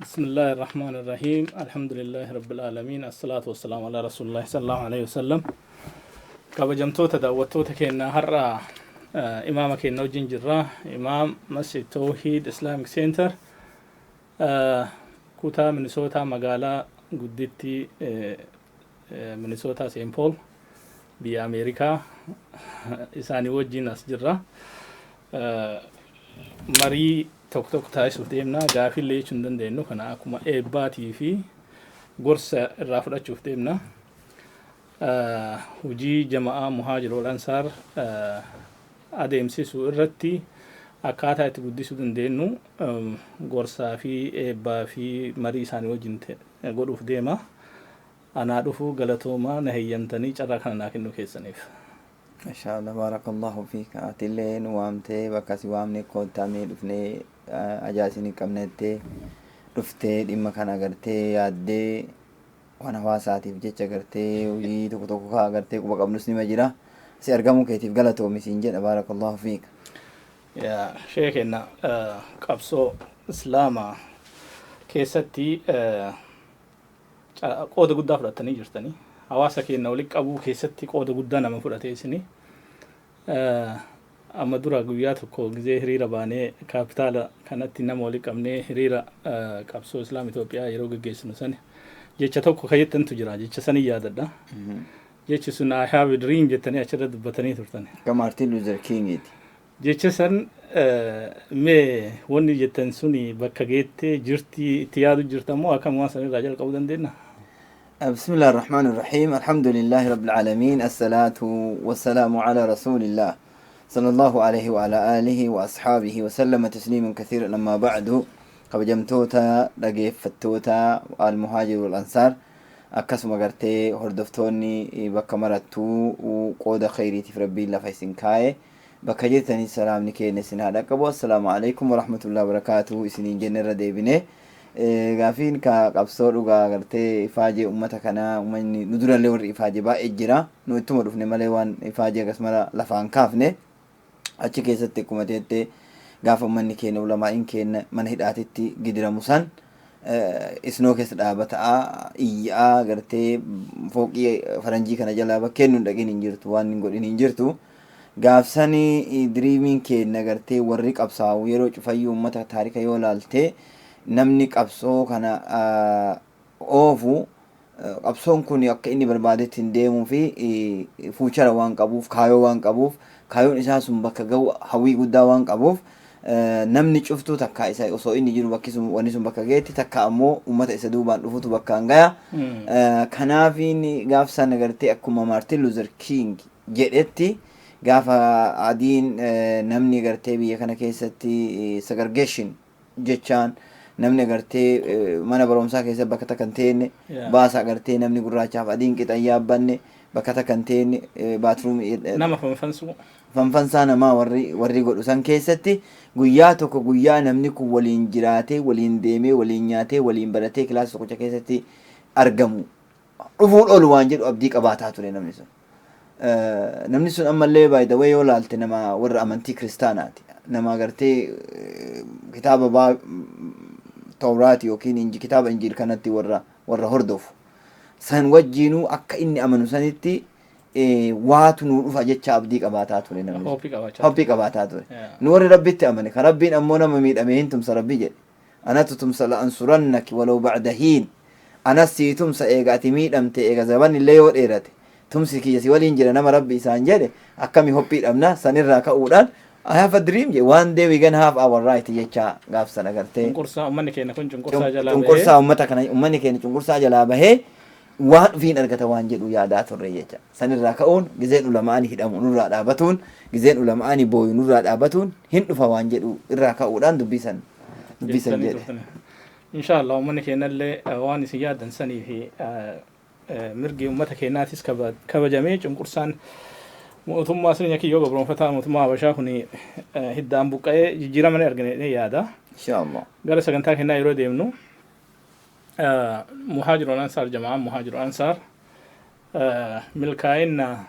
بسم الله الرحمن الرحيم، الحمد لله رب العالمين، الصلاة والسلام على رسول الله صلى الله عليه وسلم. Kabajamtoota daawwattoota keenya, har'a imaama keenya wajjin jirra, imaam Masjid Tawhiid Islamic Center, kutaa Minisootaa, magaalaa guddittii Minisootaa, Saint Paul, biyya Ameerikaa. Isaanii wajjin as jirra. Marii tokko tokko taasisuuf deemna. Gaafillee jechuu hin dandeenyu kana, akkuma eebbaatii fi gorsa irraa fudhachuuf deemna. Hujii jama'aa Muhaajir wal Ansaar adeemsisuu irratti akkaataa itti guddisuu dandeenyu gorsaa fi eebbaa fi marii isaanii wajjin godhuuf deema. Anaa dhufu, galatoomaa na heeyyamtanii carraa kana naa kennuu keessaniif. Masha Allah, barakallahu fiik. Atillee nu waamtee, bakka si waamne koottamee dhufnee ajaa isin hin qabnettee dhuftee, dhimma kana agartee yaaddee, waan hawaasaatiif jecha agartee hojii tokko tokko kaa agartee quba qabnus nima jira. Si argamuu keetiif galatoomi siin jedha, barakallahu fiik. Yaa shee kenna, qabsoo islaamaa keessatti qooda guddaa fudhattanii jirtanii. Hawaasa keenya walitti qabuu keessatti qooda guddaa nama fudhate isini. Amma dura guyyaa tokko gizee hiriira baanee kaapitaala kanatti nama walitti qabnee hiriira qabsoo islaam Itoophiyaa yeroo geggeessinu sani jecha tokko kayyattantu jira. Jecha sanii yaadadha. Jechi sun "I have a dream" jettanii achirra dubbatanii turtan. Akka Maartin Luuzer Kingiiti. Jecha san mee wanni jettan suni bakka geettee jirti, itti yaadu jirta moo akkam, waan san irraa jalqabuu dandeenya? بسم الله الرحمن الرحيم، الحمد لله رب العالمين، الصلاة والسلام على رسول الله صلى الله عليه وعلى آله وأصحابه وسلم تسليما كثيرا، أما بعد. Kabajamtoota dhageeffattoota Almuhaajir wal Ansaar, akkasuma gartee hordoftoonni bakka marattuu qooda khayriitiif Rabbiin lafa isin kaa'e, bakka jirtanii salaamni keenya isin haa dhaqqabu. Assalaamu alaikum warahmatullahi wabarakaatuhu isiniin jenne. Irra deebine gaafiin ka qabsoo dhugaa gartee ifaajee ummata kanaa, ummanni nu durallee warri ifaajee baay'ee jira, nu ittuma dhufne malee waan ifaajee akkasumara lafaan kaafne. Achi keessatti akkuma teettee gaafa ummanni keenya, ulamaa'iin keenya mana hidhaatitti gidiramu san isnoo keessa dhaabataa iyyaa gartee fooqii faranjii kana jalaa bakkeen nun dhaqin hin jirtu, waan hin godhin hin jirtu. Gaafsanii dreamiin keenya gartee warri qabsaa'u yeroo cufayyuu ummata taarika yoo laalte, namni qabsoo kana oofu, qabsoon kun akka inni barbaadetti hin deemuu fi future waan qabuuf, kaayoo waan qabuuf, kaayoon isaa sun bakka ga'u hawwii guddaa waan qabuuf, namni cuftuu takka isa osoo inni jiru bakki sun wanni sun bakka geetti, takka ammoo ummata isa duubaan dhufutu bakkaan gaya. Kanaafiin gaaf sana gartee akkuma Maartin Luuzer King jedhetti, gaafa adiin namni gartee biyya kana keessatti segregation jechaan namni gartee mana barumsaa keessa bakka takka hin teenne baasa, gartee namni gurraachaaf adiin qixa hin yaabbanne, bakka takka hin teenne, bathroomii Nama fanfansuu. Fanfansaa namaa warri godhu san keessatti, guyyaa tokko guyyaa namni kun waliin jiraatee, waliin deemee, waliin nyaatee, waliin baratee, kilaasa tokkicha keessatti argamu dhufuun oolu waan jedhu abdii qabaataa ture namni sun. Namni sun ammallee, by the way, yoo laalte nama warra amantii kiristaanaati. Nama gartee kitaaba Tawraati yookiin kitaaba Injiil kanatti warra hordofu. San wajjiinuu akka inni amanu sanitti waatu nuu dhufa jecha abdii qabaataa ture namni sun. Hope qabaachaa. Hope qabaataa ture. Nu warri Rabbitti amane, kan Rabbiin ammoo nama miidhame hin tumsa Rabbi jedhe. Anatu tumsa, لأنصرنك ولو بعد حين. Anas sii tumsa, eega ati miidhamte, eega zaban illee yoo dheerate tumsi kiyya si waliin jira nama Rabbi isaan jedhe, akkami hope dhabna? Sanirraa ka'uudhaan "I have a dream" jedhe, one day we gonna have our right jecha gaaf sana gartee. Cunqursaa uummanni keenya kun cunqursaa jalaa bahee. Cunqursaa ummata kana, ummanni keenya cunqursaa jalaa bahee waan ofiin argata waan jedhu yaadaa turre jecha. Sanirraa ka'uun gizeen ulama'anii hidhamu nurraa dhaabatuun, gizeen ulama'anii booyu nurraa dhaabatuun, hin dhufa waan jedhu irraa ka'uudhaan dubbii san jettanii jedhe. turtani. Inshallah uummanni keenyallee waan isin yaaddan sanii fi mirgi uummata keenyaatis kabajamee, cunqursaan mootummaa sirna kiyyoo gabroonfataa mootummaa Habashaa kun hiddaan buqqa'ee jijjiirama ni argina jedhee yaada. Inshallah. Gara sagantaa keenyaa yeroo deemnu, Muhaajiroon Ansaar, jama'aan Muhaajiroon Ansaar milkaa'ina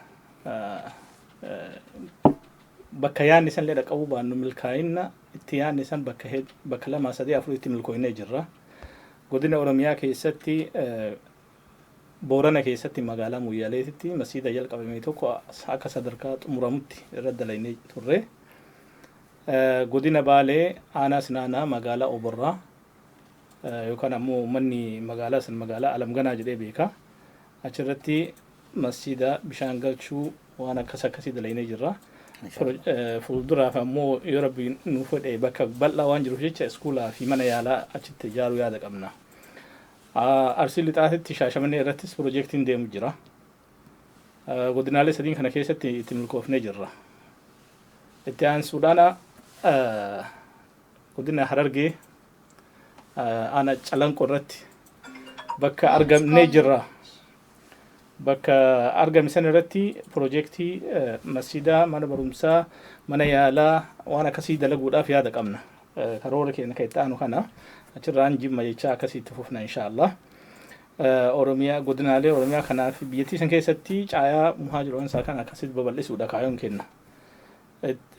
bakka yaadni san illee dhaqqabuu baannu, milkaa'ina itti yaadni san bakka lama, sadii, afuritti milkooynee jirra. Godina Oromiyaa keessatti, Boorana keessatti, magaalaa Muyyaaleetitti masiida jalqabame tokko akka sadarkaa xumuramutti irra dalaynee turre. Godina Baalee, aanaa Sinaanaa, magaalaa Oborraa, yookaan ammoo uummanni magaalaa san magaalaa Alamganaa jedhee beeka. Achirratti masjiida bishaan galchuu, waan akkas akkasii dalaynee jirra. Fuulduraaf ammoo yoo Rabbi nu fedhe, bakka bal'aa waan jiruuf jecha iskuulaa fi mana yaalaa achitti ijaaruu yaada qabna. Arsii Lixaatitti Shaashamannee irrattis piroojeektiin deemu jira. Godinaalee sadiin kana keessatti itti milkoofnee jirra. Itti aansuudhaan godina Harargee, aanaa Calanqoo irratti bakka argamnee jirra. Bakka argame san irratti piroojeektii masjiidaa, mana barumsaa, mana yaalaa, waan akkasii dalaguudhaaf yaada qabna. Karoora keenya kan itti aanu kana achirraan Jimma jechaa akkasii itti fufna, insha Allah. Oromiyaa, godinaalee Oromiyaa kanaaf biyyattii san keessatti caayaa muhaajiroon isaa kana akkasitti babal'isuudha kaayoon kenna.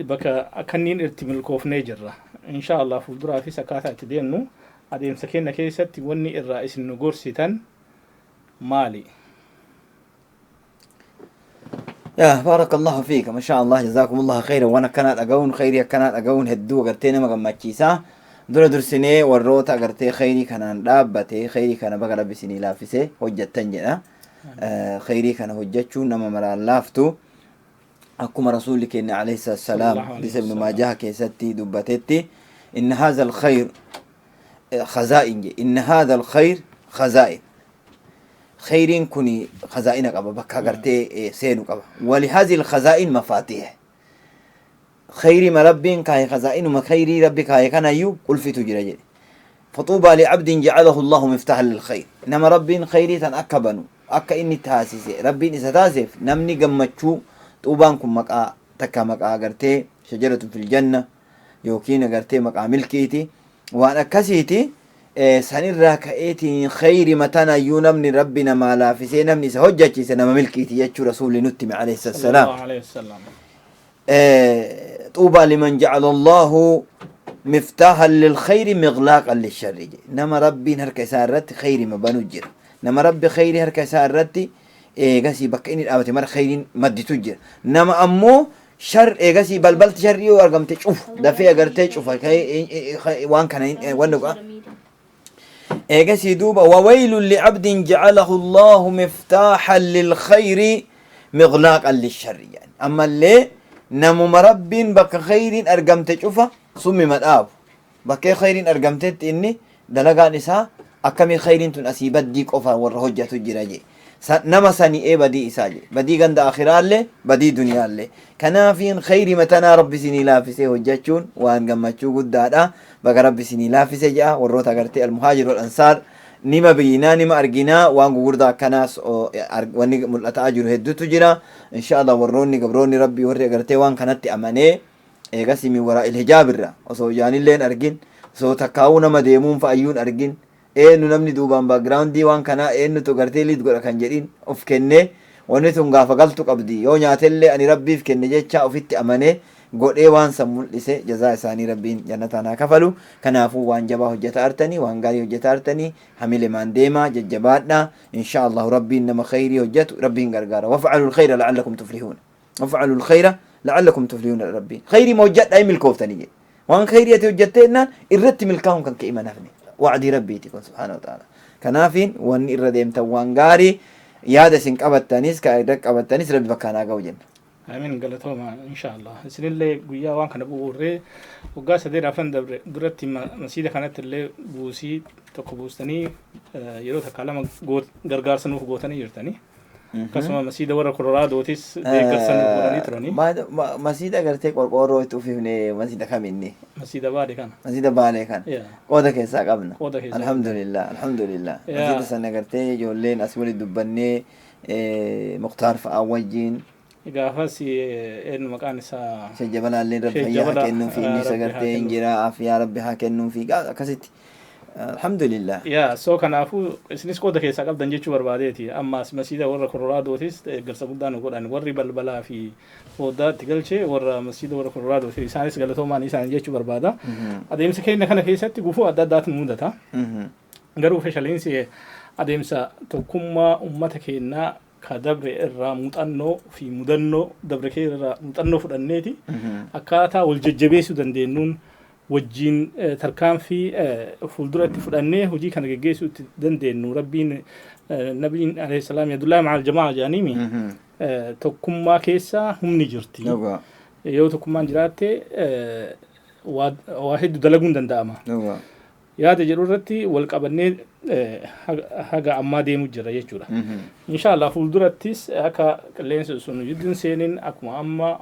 Bakka akkanniin itti milkoofnee jirra. Insha Allah fuulduraafis akkaataa itti deemnu adeemsa keenya keessatti wanni irraa isin nu gorsitan maali? Yaa بارك الله فيك، ما شاء الله، جزاكم الله خيرا. Waan akkanaa dhaga'uun, khayrii akkanaa dhaga'uun hedduu agartee nama gammachiisa. Dura dursinee warroota agartee khayrii kanaan dhaabbate, khayrii kana baga Rabbi isinii laaffise hojjettan jedha. Khayrii kana hojjechuun nama maraan laaftu. Akkuma Rasuulli keenya عليه السلام hadiisa Ibnu Maajaha keessatti dubbatetti, إن هذا الخير خزائن je, إن هذا الخير خزائن, khayriin kun khazaa'ina qaba, bakka agartee seenu qaba. ولهذه الخزائن مفاتيح. Khayrii ma Rabbiin kaaye, khazaa'inuma khayrii Rabbi kaaye kanayyuu qulfitu jira jedhe. فطوبى لعبد جعله الله مفتاحا للخير. Nama Rabbiin khayrii tan akka banu akka inni taasise, Rabbiin isa taasif, namni gammachuu, xuubaan kun maqaa takka maqaa agartee شجرة في الجنة yookiin agartee maqaa milkiiti, waan akkasiiti. Sanirraa ka'eetiin khayri matanayyuu namni Rabbi namaa laafisee namni isa hojjachiise nama milkiiti jechuu Rasuulli nutti hime عليه السلام. طوبى لمن جعل الله مفتاحا للخير مغلاقا للشر. Nama Rabbiin harka isaa irratti khayri mabanu jira. Nama Rabbi khayri harka isaa irratti eegasii bakka inni dhaabate mara khayriin madditu jira. Nama ammoo shar eegasii balbalti sharrii yoo argamte cufu, dafee agartee cufa waan kana wanni eegasii duuba. وويل لعبد جعله الله مفتاحا للخير مغلاقا للشر. Yani ammallee namuma Rabbiin bakka khayriin argamte cufa summi madhaabu, bakkee khayriin argamtetti inni dalagaan isaa akkamii khayriin tun asii baddii qofa warra hojjatu jira je. Nama sanii ee badii isaa je, badii ganda akhiraallee, badii duniyaallee. Kanaafiin khayri matanaa Rabbi isinii laaffisee hojjachuun waan gammachuu guddaadha. Baga Rabbi isinii laaffise jedha. Warroota agartee المهاجر والأنصار nima biyyinaa nima arginaa, waan gugurdaa akkanaas wanni mul'ataa jiru hedduutu jira, insha Allah. Warroonni gabroonni Rabbii warri agartee waan kanatti amanee eegasii من وراء الحجاب irra osoo ijaanilleen argin, osoo takkaa'uu nama deemuun fa'ayyuun argin, eenyu namni duubaan backgroundii waan kanaa eenyutu gartee lead godha kan jedhin of kennee, wanni tun gaafa galtu qabdi, yoo nyaatellee ani Rabbiif kenne jecha ofitti amanee godhee waan san mul'ise, jazaa isaanii Rabbiin jannataan haa kafalu. Kanaafuu waan jabaa hojjeta artanii, waan gaarii hojjeta artanii, hamilemaan deemaa, jajjabaadha, insha Allahu. Rabbiin nama khayrii hojjetu Rabbiin gargaara. وافعلوا الخير لعلكم تفلحون، وافعلوا الخير لعلكم تفلحون. Rabbiin khayrii ma hojjedha hin milkooftanii jedhe. Waan khayrii ati hojjettee jennaan irratti milkaa'uun kan ka'e manafne wacdii Rabbiiti kun سبحانه وتعالى. Kanaafiin wanni irra deemtan waan gaarii, yaada isin qabattanis ka irra qabattanis Rabbi bakkaan haa ga'u jenna. Amiin, galatooma, insha Allah. Isinillee guyyaa waan kana bu'uurree waggaa 3 afran dabre duratti masiida kanatti illee buusii tokko buustanii, yeroo takka lama gargaarsa nuuf gootanii jirtanii. Akkasuma masiida warra Koloraadootis deeggarsa nuuf godhanii turanii. Masiida agartee qorqoorroo itti uffifne, masiida kaminni? Masiida Baalee kana. Masiida Baalee kana. Qooda keessaa qabna. Qooda keessaa. Alhamdulillah, alhamdulillah. Masiida sana agartee ijoolleen as walitti dubbannee, Muktaar fa'aa wajjin. Gaafas eenyu maqaan isaa? Sheekh Jabalaallee Rabbi Sheekh fayyaa haa Jabalaa, kennuufi, innis Rabbi haa agartee hin kennuuf. jira, afiyaa Rabbi haa kennuufi, akkasitti. Alhamdulillah. Yaa, so kanaafuu isinis qooda keessaa qabdan jechuu barbaadeeti. Ammaas masiida warra Koloraadotis deeggarsa guddaa nu godhan. Warri balbalaa fi foddaa itti galchee warra masiida warra Koloraadooti. Isaanis galatoomaan isaan jechuu barbaada. Adeemsa keenya kana keessatti gufuu adda addaatu nu mudata. Garuu fashaliinsi adeemsa tokkummaa ummata keenyaa ka dabre irraa muuxannoo fi mudannoo dabre kee irraa muuxannoo fudhanneeti akkaataa wal jajjabeessuu dandeenyuun wajjin tarkaanfii fuulduratti fudhannee hojii kana geggeessuu itti dandeenyu. Rabbiin, nabiin alayhi salaam, "Yadullaahi ma'al jamaa" jedhaniimi, tokkummaa keessa humni jirti. Yoo tokkummaan jiraatte waa hedduu dalaguun danda'ama. Yaada jedhu irratti wal qabannee haga ammaa deemu jira jechuudha. Inshaallah fuuldurattis akka qilleensi sun jidduun seenin, akkuma amma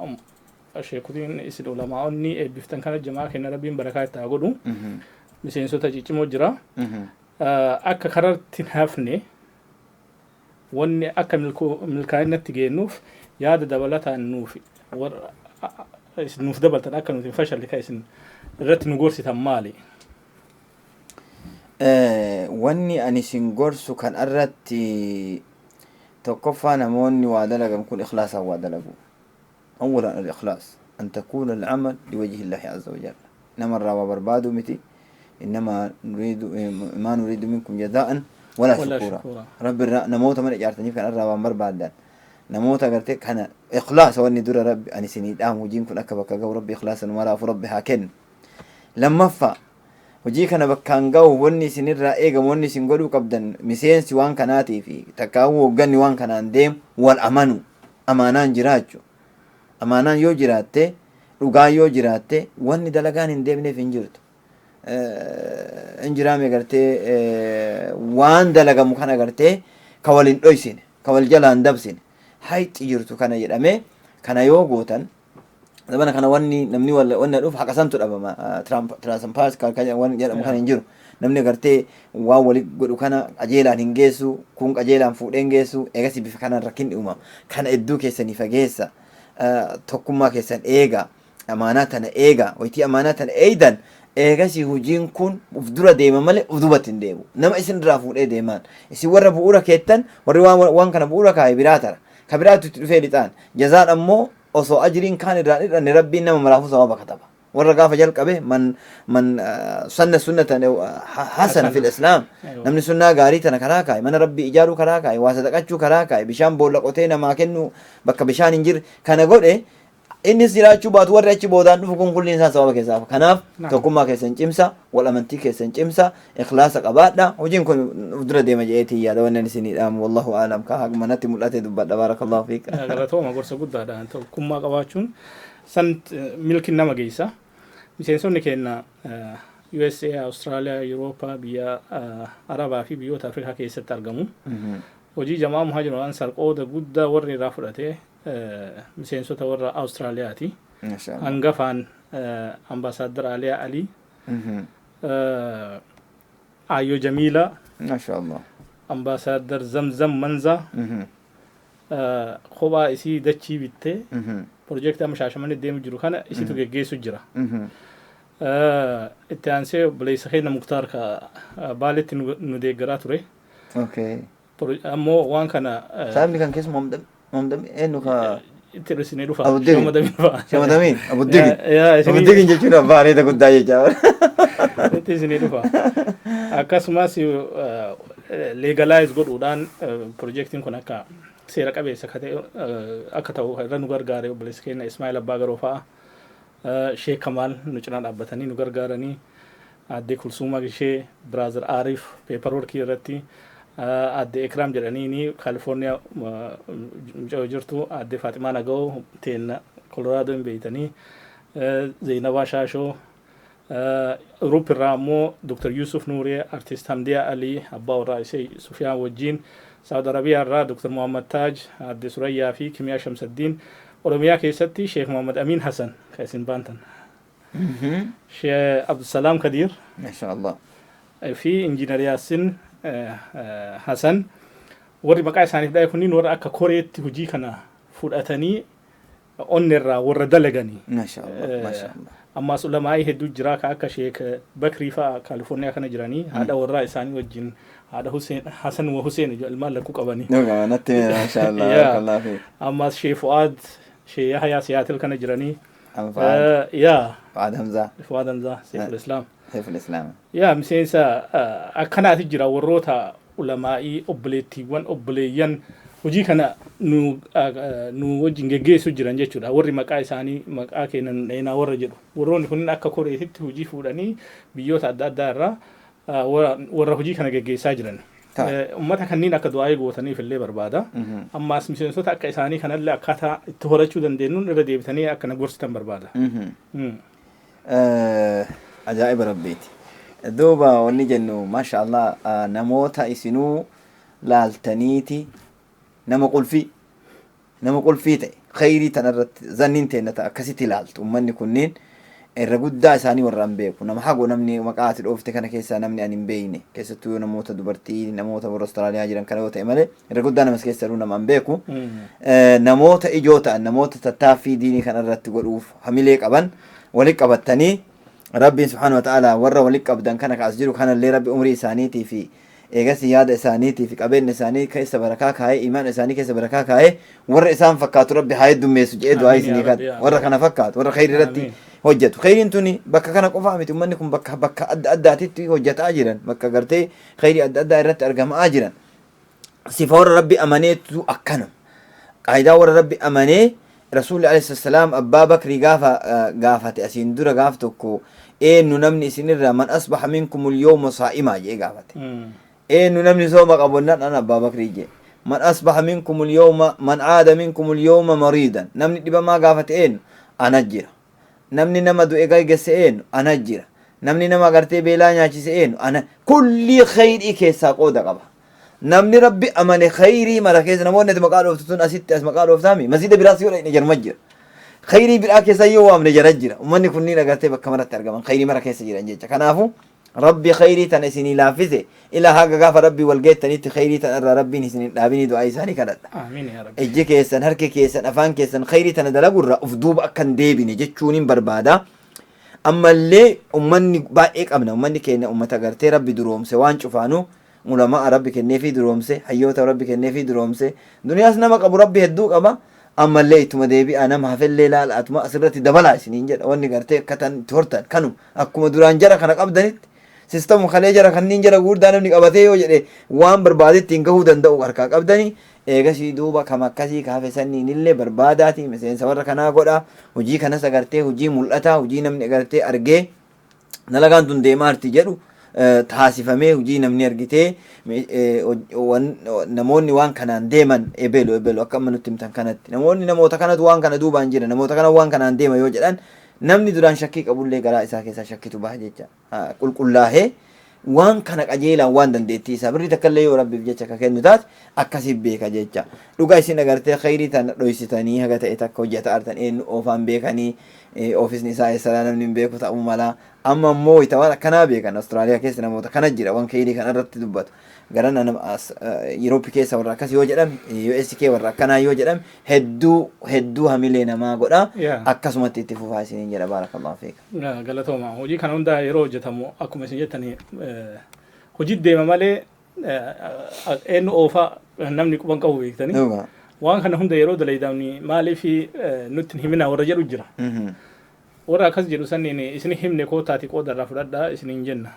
sheekutiin isin ulamaa'onni eebbiftan kana, jamaa kenna Rabbiin barakaa itti haa godhu. Miseensota ciccimoo jira. Akka karaatti hin hafne, wanni akka milkaa'inatti geennuuf yaada dabalataan nuuf warra isin nuuf dabaltan, akka nuti hin fashalle kan isin irratti nu gorsitan maali? Wanni ani isin gorsu kan irratti tokkoffaa, namoonni waa dalagan kun ikhlaasaan waa dalagu. أولا الإخلاص، أن تكون العمل لوجه الله عز وجل. Namarraa waa barbaadu miti. إنما نريد ما نريد منكم جزاء ولا ولا شكورا. شكورا. Rabbi irraa namoota mana ijaartaniif kan irraa waan barbaadan namoota gartee kana ikhlaasa. Wanni dura Rabbi ani isinii dhaamu, hojiin kun akka bakka ga'u Rabbi ikhlaasa nu maraafu Rabbi haa kennu. Lammaffaa, hojii kana bakkaan ga'u wanni isinirraa eegamu, wanni isin godhuu qabdan, miseensi waan kanaatii fi takkaawuu hoogganni waan kanaan deemu wal amanu, amaanaan jiraachu. Amaanaan yoo jiraatte, dhugaan yoo jiraatte, wanni dalagaan hin deemneef hin jirtu. Hin jiraame gartee waan dalagamu kana gartee ka wal hin dhoysine, ka wal jalaan dabsine, hayxi jirtu kana jedhamee kana yoo gootan, zamana kana wanni namni wanni dhufu haqa santu dhabama. Transparency kan waan jedhamu kana hin jiru. Namni gartee waan wali godhu kana qajeelaan hin geessu, kun qajeelaan fuudhee hin geessu. Eegasi bifa kanaan rakkinni uumama. Kana iddoo keessanii fageessa, tokkummaa keessan eega, amaanaa tana eega. Wayitii amaanaa tana eeydan, eegasi hojiin kun uf dura deema malee uf dubatti hin deemu. Nama isin irraa fuudhee deemaan isin warra bu'uura keettan, warri waan kana bu'uura kaa'e biraa tara ka biraatu itti dhufee lixaan. Jazaan ammoo osoo ajriin kaan irraa hin hir'anne Rabbiin nama maraafuu sawaaba kataba. Warra gaafa jalqabe من سن سنة حسنة في الإسلام. Namni sunnaa gaarii tana karaa kaa'e, mana Rabbii ijaaruu karaa kaa'e, waa sadaqachuu karaa kaa'e, bishaan boolla qotee namaa kennu bakka bishaan hin jirre kana godhe, innis jiraachuu baatu warri achi boodaan dhufu kun kulliin isaa sababa keessaa hafa. Kanaaf tokkummaa keessan cimsa, wal amantii keessan cimsa, ikhlaasa qabaadha. Hojiin kun uf dura deema je'eetii yaada wannan isinii dhaamu. Wallahu aalam, ka haquma natti mul'ate dubbadha. Baarakallahu fiik. Galatooma, gorsa guddaadha. Tokkummaa qabaachuun san milkin nama geessa. Miseensonni keenya USA, Austraaliyaa, Yurooppaa, biyya Arabaa fi biyyoota Afrikaa keessatti argamu. Hojii jamaa Muhaajir Ansaar qooda guddaa warri irraa fudhate miseensota warra Austraaliyaati. Masha Allah. Hangafaan Ambaasaadar Aliyaa Alii, Aayyoo Jamiilaa, Masha Allah. Ambaasaadar Zamzam Manzaa kophaa isii dachii bittee piroojeektii amma Shaashamanii deemu jiru kana isitu geggeessu jira. Itti aansee obboleessa keenya Muktaar ka Baaletti nu deeggaraa ture. Ammoo waan kana Saayibni kan keessa Mamdami eenyu ka itti dhisinee dhufa. Abuddigin. Shamadamiin dhufa. Shamadamiin Abuddigin. Yaa isinii Abuddigin jechuun abbaa areeda guddaa jecha. Itti isinii dhufa. Akkasumas legalize godhuudhaan piroojeektiin kun akka seera qabeessa akka ta'e akka ta'u irra nu gargaare obboleessa keenya Ismaa'il Abbaa Garoo fa'a. Sheek Kamaal nu cinaa dhaabbatanii nu gargaaranii, aadde Kulsuuma Gishee, Brother Arif paperworkii irratti, aadde Ekraam jedhaniini Kaalifoorniyaa mucayyoo jirtu, aadde Faaximaa Naga'oo teenna Koloraadoo hin beeytanii, Zeenabaa Shaashoo, Europe irraa ammoo Dr. Yusuf Nuuree, Artist Hamdiyaa Alii, abbaa warraa isee Sufiyaan wajjin, Saudi Arabiyaa irraa Dr. Muhammad Taaj, aadde Surayyaa fi Kimiyaa Shamsaddiin, Oromiyaa keessatti Sheekh Muhammad Amin Hassan kan isin baantan, Sheekh Abdusalaam Kadiir Masha Allah. fi Injiinar Yaasin Hasan. Warri maqaa isaaniif dhahe kunniin warra akka koreetti hojii kana fudhatanii onnerraa warra dalaganii. Masha Allah. Masha Allah. Ammaas ulamaa'ii hedduu jira, ka akka Sheek Bakrii fa'a Kaalifoorniyaa kana jiranii, haadha warraa isaanii wajjin, haadha Huseen, Hasan wa Huseen ilmaan lakkuu qabanii. Dhugaa natti mee, masha Allah. Yaa. Barakallahu fiik. Ammaas Sheek Fu'aad, Sheek Yahyaa Siyaatil kana jiranii. Fu'aad. Yaa. Fu'aad Hamzaa. Fu'aad Hamzaa, Seiful Islaam. Seiful Islaam. Yaa, miseensa akkanaati jira. Warroota ulamaa'ii, obboleettiiwwan, obboleeyyan hojii kana nu wajjin geggeessu jiran jechuudha. Warri maqaa isaanii maqaa kennan dheenaa warra jedhu, warroonni kunniin akka koreetitti hojii fuudhanii biyyoota adda addaa irraa warra hojii kana geggeessaa jiran. Ummata kanneen akka du'aa'ii gootaniif illee barbaada. Ammaas miseensota akka isaanii kanallee akkaataa itti horachuu dandeenyuun irra deebitanii akka na gorsitan barbaada. Ajaa'iba Rabbiiti. Duuba wanni jennu, maasha Allah, namoota isinuu laaltaniiti nama qulfii ta'e khayrii tanarratti zanniin teennata akkasitti ilaaltu. Ummanni kunniin irra guddaa isaanii warra hin beeku. Nama hago namni maqaa ati dhoofte kana keessaa namni ani hin beekne, keessattuu yoo namoota dubartii, namoota warra Austraaliyaa jiran kana yoo ta'e malee, irra guddaa namas keessa jiru nama hin beeku. Namoota ijoo ta'an, namoota tattaaffii diinii kana irratti godhuuf hamilee qaban walitti qabattanii, Rabbiin subhaanahu wa ta'ala warra walitti qabdan kana kaas jiru kanallee Rabbi umrii isaaniitii fi eegas yaada isaaniitii fi qabeenya isaanii keessa barakaa kaa'ee, imaana isaanii keessa barakaa kaa'ee, warra isaan fakkaatu Rabbi haa heddummeessu jedhee du'aa isinii kan warra kana fakkaatu, warra khayrii irratti hojjetu. Khayriin tuni bakka kana qofaa miti. Ummanni kun bakka bakka adda addaatitti hojjetaa jiran, bakka gartee khayrii adda addaa irratti argamaa jiran. Sifa warra Rabbi amaneetu akkana. Qaayidaa warra Rabbi amanee, Rasuulli alayhi salaam Abbaa Bakrii gaafa gaafate asiin dura gaaf tokko, "Eenyu namni isinirraa man asbaha minkum al-yawma saa'imaa?" jedhee gaafate. "Eenyu namni sooma qabu?" Jennaan, "Ana Abbaa Bakrii" jedhe. Man asbaha minkum al-yawma, man aada minkum al-yawma mariidan, namni dhibamaa gaafate eenyu? "Ana jira." Namni nama du'e gaggeesse eenyu? "Ana jira." Namni nama agartee beelaa nyaachise eenyu? "Ana." Kulli khayrii keessaa qooda qaba. Namni Rabbi amane khayrii mara keessa, namoonni ati maqaa dhooftu tun asitti as maqaa dhooftaami, masjida biraas yoo dhaqne jarma jira. Khayrii biraa keessa yoo waamne jara jira. Ummanni kunniin agartee bakka maratti argaman, khayrii mara keessa jiran jecha. Kanaafu Rabbi khayrii tana isinii laaffise, ilaa haga gaafa Rabbi wal geettanitti khayrii tana irraa Rabbiin isin hin dhaabinii du'aa isaanii kadhadha. Amiin yaa Rabbi. Ijji keessan, harki keessan, afaan keessan khayrii tana dalagurraa uf duuba akka hin deebine jechuun hin barbaada. Ammallee ummanni baay'ee qabna. Ummanni keenya ummata gartee Rabbi duroomse, waan cufaanuu ulamaa Rabbi kenneefii duroomse, hayyoota Rabbi kenneefii duroomse, duniyaas nama qabu Rabbi hedduu qaba. Ammallee ittuma deebi'aa, nama hafellee laala, atuma asirratti dabalaa isiniin jedha. Wanni gartee akka tan itti hortan kanuma akkuma duraan jara kana qabdanitti sistamu kalee jara kanniin jara gurguddaa namni qabatee yoo jedhe waan barbaadetti hin gahuu danda'u harkaa qabdanii. Eegasii duuba kam akkasii kaafe sanniin illee barbaadaati miseensa warra kanaa godha. Hojii kanas agartee hojii mul'ataa, hojii namni agartee argee dalagaan tun deemaarti jedhu taasifamee, hojii namni argitee namoonni waan kanaan deeman ebelu ebelu akka amma nutti himtan kanatti, namoonni namoota kanatu waan kana duubaan jira, namoota kana waan kanaan deema yoo jedhan, namni duraan shakkii qabullee garaa isaa keessaa shakkitu baha jecha. Qulqullaahee waan kana qajeelaan waan dandeettii isaa birrii takka illee yoo Rabbiif jecha ka kennu taate akkasiif beeka jecha. Dhugaa isin agartee khayrii tana dhoysitanii haga ta'e takka hojjeta artan, eenyu oofaan beekanii, oofisni isaa eessadha namni hin beeku ta'uu mala. Amma immoo wayita waan akkanaa beekan, Austraaliyaa keessa namoota kana jira waan khayrii kana irratti dubbatu. Garana nama as Yuurooppii keessa warra akkas yoo jedhame, USK warra akkanaa yoo jedhame, hedduu hedduu hamilee namaa godha. Akkasumatti itti fufaa isiniin jedha. Baarakallahu fiik. Galatooma. Hojii kana hunda yeroo hojjetamu, akkuma isin jettanii, hojii deema malee eenyu oofaa namni quban qabu beektanii. Waan kana hunda yeroo dalaydamni maaliif nutti hin himina warra jedhu jira. Warra akkas jedhu saniin isin himne kootaati qooda irraa fudhadhaa isiniin jenna.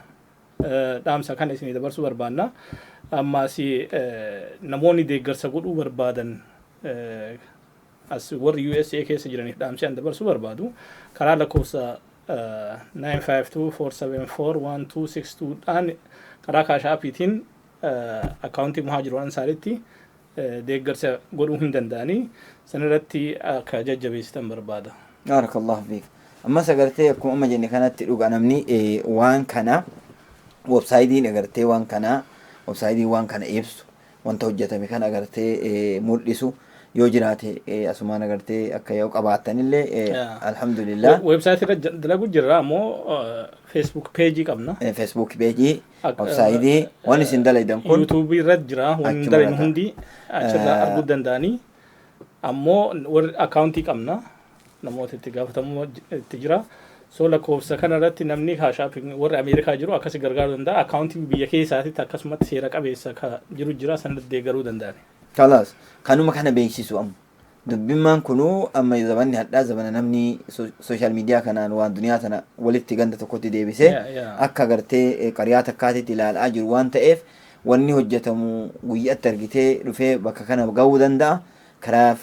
Dhaamsa kana isinii dabarsuu barbaanna. Ammaas namoonni deeggarsa godhuu barbaadan, as warri USA keessa jiraniif dhaamsi an dabarsuu barbaadu, karaa lakkoofsa 952-474-1262 dhaan karaa Cash Appiitiin akkaawuntii Muhaajiru Ansaaritti deeggarsa godhuu hin danda'anii, sanirratti akka jajjabeessitan barbaada. Baarakallahu fiik. Ammas agartee akkuma amma jenne kanatti dhuga namni waan kana websaayitiin agartee waan kana, websaayitiin waan kana ibsu, wanta hojjetame kana agartee mul'isu yoo jiraate, asumaan agartee akka yoo qabaattanillee, alhamdulillah. Websaayitii irra dalagu jirra, ammoo Facebook peejii qabna. Facebook peejii, websaayitii, waan isin dalaydan kun. YouTubeii irra jira waan Achuma dalaynu irra. Hundi achirraa arguu danda'anii. Ammoo warri akkaawuntii qabna, namoota itti gaafatamuu itti jira. So lakkoofsa kana irratti namni Cash App warri Ameerikaa jiru akkasi gargaaruu danda'a. Akkaawuntii biyya keessaatitti akkasumatti seera qabeessa ka jiru jira, sanatti deeggaruu danda'ani. Kalaas kanuma kana beeksisu amma. Dubbimmaan kunuu amma zamanni hadhaa zamana namni social media kanaan waan duniyaa tana walitti ganda tokkotti deebisee akka gartee qariyaa takkaatitti ilaalaa jiru waan ta'eef, wanni hojjetamu guyyaatti argitee dhufee bakka kana gahuu danda'a. Karaa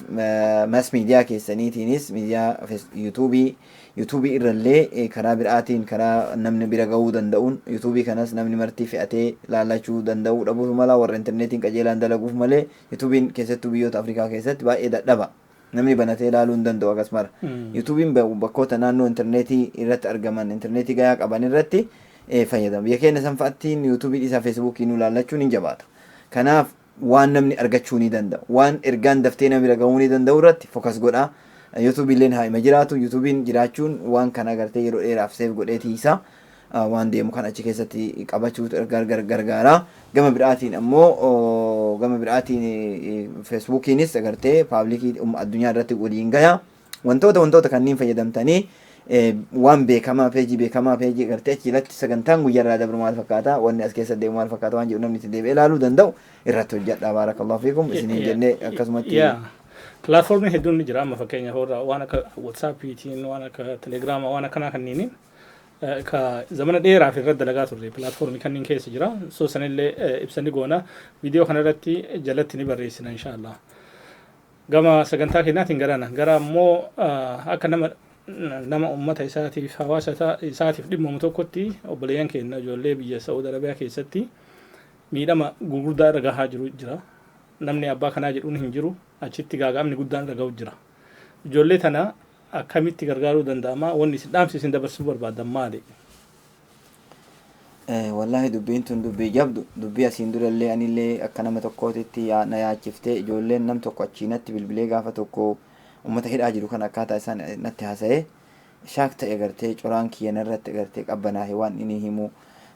mass media keessaniitiinis, miidiyaa yuutuubii irrallee, karaa biraatiin, karaa namni bira gahuu danda'uun, yuutuubii kanas namni marti fe'atee laallachuu danda'uu dhabuuf mala, warra intarneetiin qajeelaan dalaguuf malee yuutuubiin keessattuu biyyoota Afrikaa keessatti baay'ee dadhaba. Namni banatee ilaaluu hin danda'u akkasumara. Yuutuubiin bakkoota naannoo intarneetii irratti argaman, intarneetii gahaa qaban irratti fayyadama. Biyya keenya san fa'attiin yuutuubii dhiisaa feesbuukii nu laallachuun hin jabaata. Kanaaf waan namni argachuu ni danda'u, waan ergaan daftee nama bira gahuu ni danda'u irratti focus godha. Yuutuubii illeen haa ima jiraatu. Yuutuubiin jiraachuun waan kana agartee yeroo dheeraaf save godhee tiisa. Waan deemu kan achi keessatti qabachuutu gargaara. Gama biraatiin ammoo, gama biraatiin feesbuukiinis agartee public addunyaa irratti waliin gaya. Wantoota kanneen fayyadamtanii waan beekamaa, peejii beekamaa, peejii agartee achi jalatti sagantaan guyyaa irraa dabru maal fakkaata, wanni as keessa deemu maal fakkaata waan jedhu namni itti deebi'ee ilaaluu danda'u irratti hojjedha. Baarakallahu fiikum isiniin jennee akkasumatti. Platformiin hedduun ni jira. Amma fakkeenyaaf warra waan akka WhatsAppiitiin, waan akka Telegraamaa, waan akkanaa kanniiniin ka zamana dheeraaf irratti dalagaa turre platformii kanneen keessa jira. So sanillee ibsani goona. Viidiyoo kanarratti jalatti ni barreessina inshaallah. Gama sagantaa keenyaatiin garana. Gara ammoo akka nama ummata isaatiif, hawaasa isaatiif dhimmamu tokkotti, obboleeyyan keenya ijoollee biyya Saa'ud Arabiyaa keessatti miidhama gurguddaa irra gahaa jiru jira. Namni abbaa kanaa jedhuun hin jiru. Achitti gaaga'amni guddaan irra gahu jira. Ijoollee tana akkamitti gargaaruu danda'ama? Wanni isin dhaamsi isin dabarsuu barbaadan maali? Wallaahi dubbiin tun dubbii jabdu, dubbii asiin durallee anillee akka nama tokkootitti na yaachiftee. Ijoolleen nam tokko achii natti bilbilee gaafa tokko ummata hidhaa jiru kan akkaataa isaan natti haasa'ee shock ta'e, gartee coraan kiyya narratti gartee qabbanaahe. Waan inni himu,